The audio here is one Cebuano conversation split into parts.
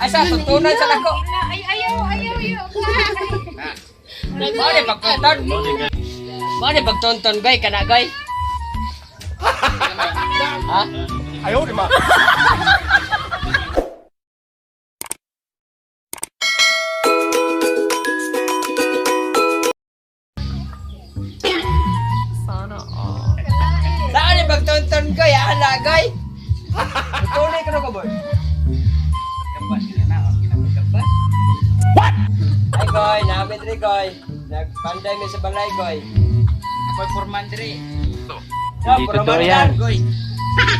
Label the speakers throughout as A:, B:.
A: Asa tuntunan sa nako.
B: Ay, ayaw, ayaw, ayaw.
A: Mao ni pagtonton. Mao ni pagtonton goy kana goy. Ha?
C: Ayaw, di ba?
A: Saan ni pagtonton goy? Ana goy. Tunay ka na ko boy.
D: Gabas na ako ginapagabas.
A: What? Ay goy, namin diri goy. Nagpanday mi sa balay goy.
D: Ako'y foreman diri.
A: No,
C: Hindi
A: puro
C: totoo
A: mandar
C: yan.
A: goy.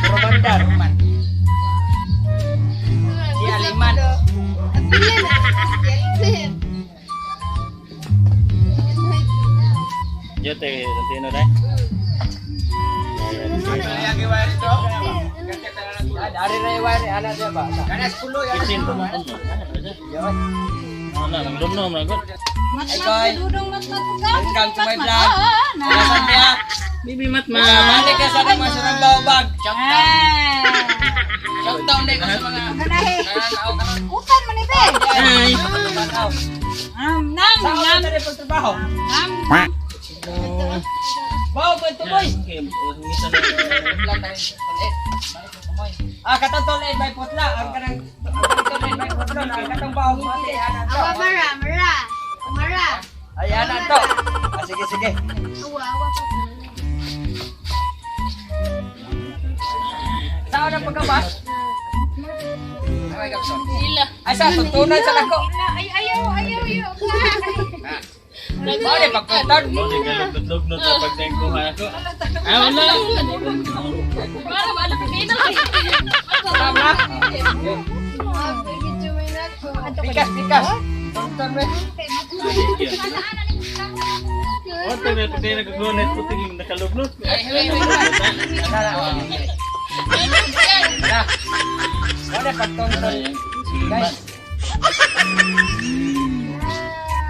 A: Puro mandar.
D: Foreman. Si Aliman.
C: Yo te Santino dai.
A: Ari na iwan, ana siya ba?
D: Kanas pulo yan.
C: Kitchen.
A: Yo.
C: Wala nang dumno man gud.
A: Ay, goy.
B: Dudong matmat ka.
A: Welcome to my vlog. Kaya niya.
C: Bibi matma.
A: Balik ka sa mga surang bag.
D: Shout down dai ko sa mga
B: Ganahe.
D: nananaw karon.
B: Utan man ibe.
C: Hi.
B: Nam nam
A: Saan
B: nam
A: ka na pagtrabaho?
B: nam.
A: Bawo ba ito, boy? Ah, katong tol may putla. Ang kanang ang katong tol may putla. Ang katong bawo mo ate, ana to.
E: Awa mara, mara. Mara.
A: Ay, ana to. Ah, sige, sige.
E: Awa, awa pa.
A: Saan ang pagkabas?
D: Ay, gabson.
A: Ay, sa tuntunan sa lako.
B: Ay, ayaw, ayaw, ayaw.
A: Mao ni pagtonton.
C: Mo ni galuglugnot sa pagdengkuhan ako. Ah, wala.
B: Para wala pa kayo.
A: Tama. Pikas, pikas. Tonton we.
C: Wala na pati nagagunit puti yung nakalugnot.
D: Ay, hey, hey, hey.
A: Na. Mao ni pagtonton. Guys,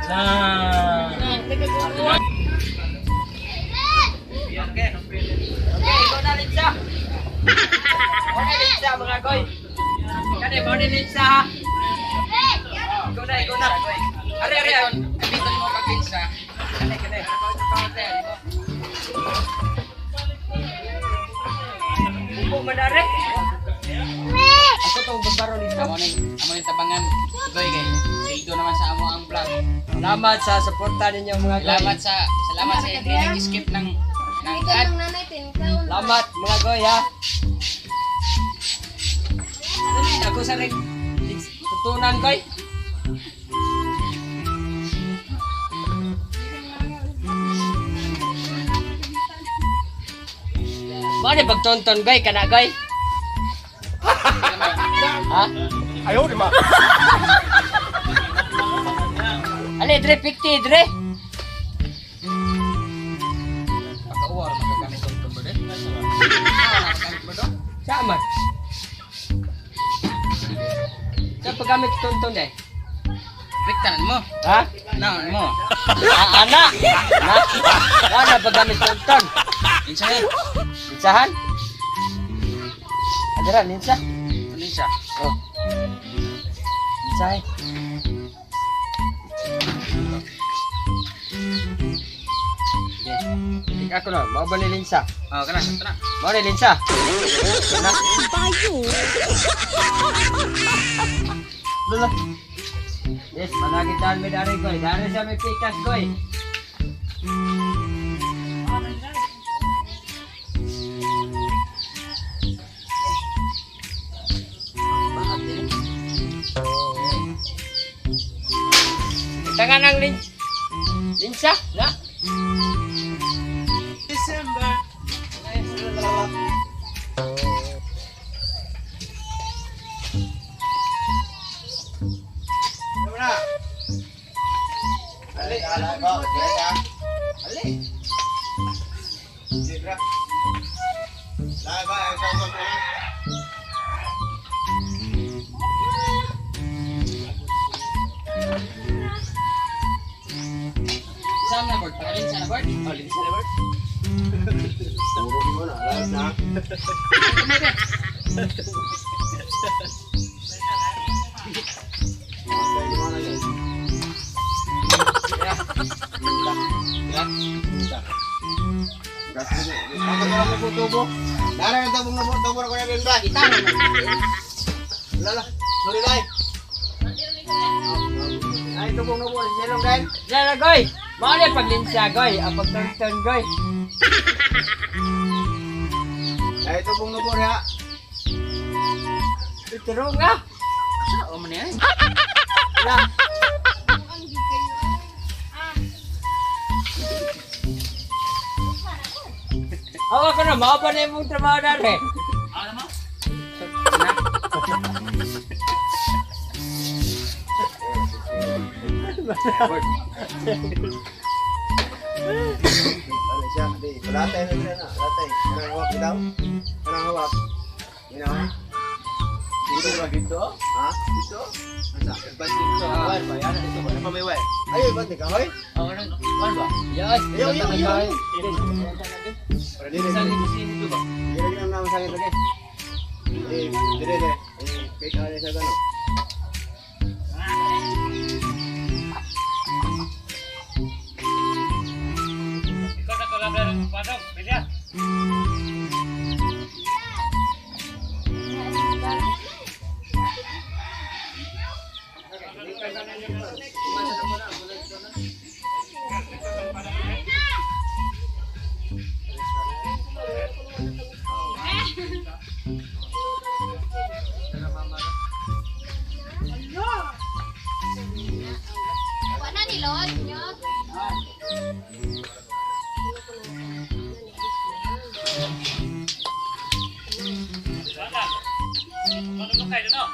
C: Na.
A: okay. Okay, ikaw na Linsa. Mao ni Linsa mga goy. Kani mao ni Linsa ha. Ikaw na, ikaw na. Ari, ari, ari.
D: Kapiton mo pag-insa.
A: Kani, kani. Upo man ari. Ako tong barbaro nito.
D: Amo ning tabangan. Goy kay sildo naman sa amo ang vlog.
A: Salamat sa suporta ninyo mga goy.
D: Salamat sa hindi nag-skip ng ad.
A: Salamat mga goy ha. Ako sa rin tutunan goy. Mao ni pagtonton goy kana goy. Ha?
C: Ayaw, di ba?
A: Ali dre pikti dre.
D: Pagkauwa ra magagamit tong tumbo de. Magagamit mo do.
A: Sa man. Sa paggamit tonton eh.
D: Biktanan mo.
A: Ha?
D: Naon mo.
A: Ah, ana. Na. Ana paggamit tonton.
D: Insa eh?
A: Linsahan? Adara, linsa.
D: Ano insa?
A: Oh. Linsa eh. Okay. Ako na, mao ba ni linsa?
D: Oh, kana sakto na.
A: Mao ni linsa. Na. Lula. Yes, managitan mi dari goy. Dari sa may pikas goy. Tangan ang linsa, na?
C: December.
D: Saan na board? Pakalin sa na board?
A: Oh, linsa na board.
D: Ya.
F: Ako na lang po tubo. Dara na tubong na po, tubo na ko na rin ba?
D: Kita naman.
F: Lala, sorry dai. Ay, tubong na po, silong dai.
A: Lala, goy. Mao ni paglinsa, goy. Ang pagtonton, goy.
F: Ay, tubong na po niya.
A: Ituro nga.
D: Sa o man yan.
A: Wala. Awa ko na, mao pa na imong trabaho na rin.
F: Ano siya? Di, palatay na siya na. Palatay. Kanang hawak bitaw. Kanang hawak. Yun na.
C: Dito ba dito?
F: Ha?
C: Dito?
F: Asa?
C: Ba't dito? Wire ba? Yan dito ba? Ano may wire?
F: Ay, ba't di ka, hoy?
D: Oh, ano? Ano ba?
A: Yes.
F: Ayaw, ayaw, ayaw. Para dili,
D: Sa
F: dili.
D: dito ba?
F: Dili na naman sa akin, lagi. Eh, dili, dili. Eh, kay ka sa gano.
C: Ikaw na tulad ng padong. Bilya.
E: Wala ni Lord. Nyo.
C: Wala. Ano ba kayo no?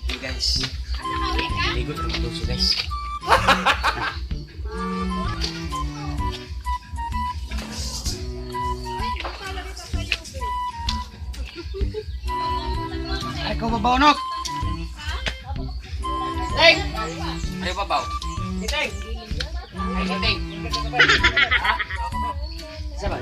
D: Hey guys.
E: Asa ka uli ka?
D: Ligo na magduso guys.
A: Ay, ko babaw nok.
D: Ting! Ano ba baw?
A: Kiting.
D: Ay, kiting. Ha? Isa ba?